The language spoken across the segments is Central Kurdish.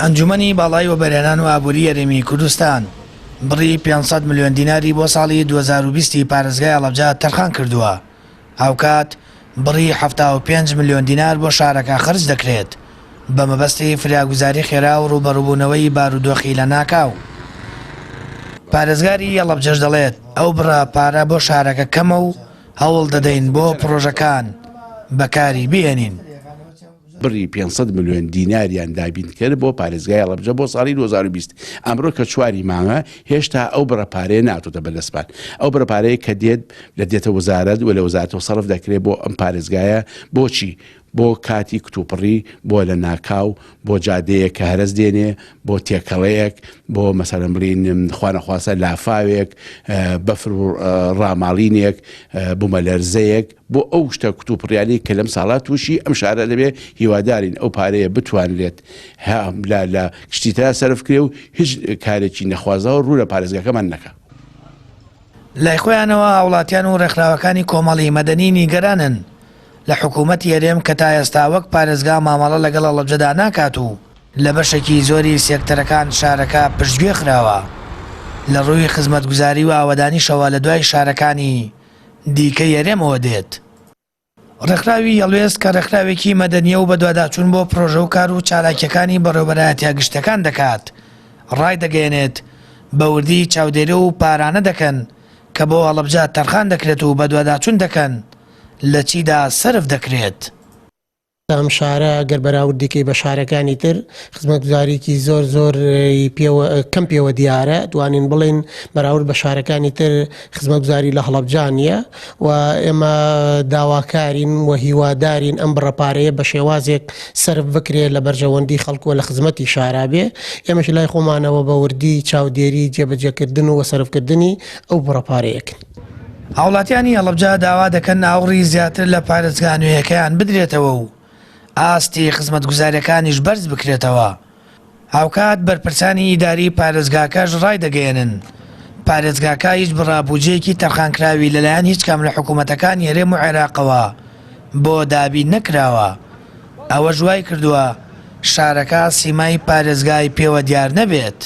ئەنجومەنی باڵای وەبەرهێنان و ئابووری هەرێمی کوردستان بڕی 500 ملیۆن دیناری بۆ ساڵی 2020 ی پارێزگای هەڵەبجە تەرخان کردووە، هاوکات بڕی 75 ملیۆن دینار بۆ شارەکە خەرج دەکرێت بە مەبەستی فریاگوزاری خێرا و ڕووبەڕووبوونەوەی بارودۆخی لەناکاو. پارێزگاری هەڵەبجەش دەڵێت، ئەو بڕە پارە بۆ شارەکە کەمە و هەوڵ دەدەین بۆ پڕۆژەکان بەکاری بهێنین. بڕی 500 ملیۆن دیناریان دابین کرد بۆ پارێزگای هەڵەبجە بۆ ساڵی 2020 ئەمڕۆ کە چواری مانگە هێشتا ئەو بڕە پارەیە ناتۆتە بەردەستمان ئەو بڕە پارەیە کە دێت لە دێتە وەزارەت و لە وەزارەتەوە سەرف دەکرێت بۆ ئەم پارێزگایە بۆچی بۆ کاتی کتوپڕی بۆ لە ناکاو بۆ جادەیەک کە هەرەس دێنێ بۆ تێکەڵەیەک بۆ مەسەلەن بڵین خوانەخواستە لافاوێک بەفر و ڕاماڵینێک بومەلەرزەیەک بۆ ئەو شتە کتوپڕیانەی کە لەم ساڵا تووشی ئەم شارە دەبێ هیوادارین ئەو پارەیە بتوانرێت لە لە شتی ترا سەرف کرێ و هیچ کارێکی نەخوازاو ڕوو لە پارێزگاکەمان نەکا. لای خۆیانەوە هاوڵاتیان و ڕێکخراوەکانی کۆمەڵی مەدەنی نیگەرانن لە حکوومەتی هەرێم کە تا ئێستا وەک پارێزگا مامەڵە لەگەڵ هەڵەبجەدا ناکات و لە بەشێکی زۆری سێکتەرەکان شارەکە پشتگوێ خراوە لە ڕووی خزمەتگوزاری و ئاوەدانیشەوە لە دوای شارەکانی دیکەی هەرێمەوە دێت. ڕێکخراوی هەڵوێست کە ڕێکخراوێکی مەدەنییە و بەدواداچوون بۆ پڕۆژە و کار و چالاکییەکانی بەڕێوەبەرایەتییە گشتییەکان دەکات، ڕایدەگەیەنێت، بە وردی چاودێری ئەو پارانە دەکەن کە بۆ هەڵەبجە تەرخان دەکرێت و بەدواداچوون دەکەن لە چیدا سەرف دەکرێت. ئەم شارە گەر بەراوردی کەی بە شارەکانی تر خزمەتگوزاریکی زۆر زۆر پێوە کەم پێوە دیارە توانین بڵێین بەراورد بە شارەکانی تر خزمەتگوزاری لە هەڵەبجە نییە و ئێمە داواکارین و هیوادارین ئەم بڕە پارەیە بە شێوازێک سەرف بکرێ لە بەرژەوەندی خەڵک و لە خزمەتی شارا بێ ئێمەش لای خۆمانەوە بە وردی چاودێری جێبەجێکردن و سەرفکردنی ئەو بڕە پارەیەکن. هاوڵاتیانی هەڵەبجە داوا دەکەن ئاوڕی زیاتر لە پارێزگا نوێیەکەیان بدرێتەوە و ئاستی خزمەتگوزارییەکانیش بەرز بکرێتەوە. هاوکات بەرپرسانی ئیداری پارێزگاکەش ڕایدەگەیەنن، پارێزگاکە هیچ بڕە بوجەیەکی تەرخانکراوی لەلایەن هیچ کام لە حکومەتەکانی هەرێم و عێراقەوە بۆ دابین نەکراوە، ئەوەش وایکردووە شارەکە سیمای پارێزگای پێوە دیار نەبێت.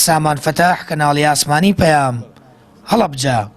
سامان فەتاح، کەناڵی ئاسمانی پەیام، هەڵەبجە.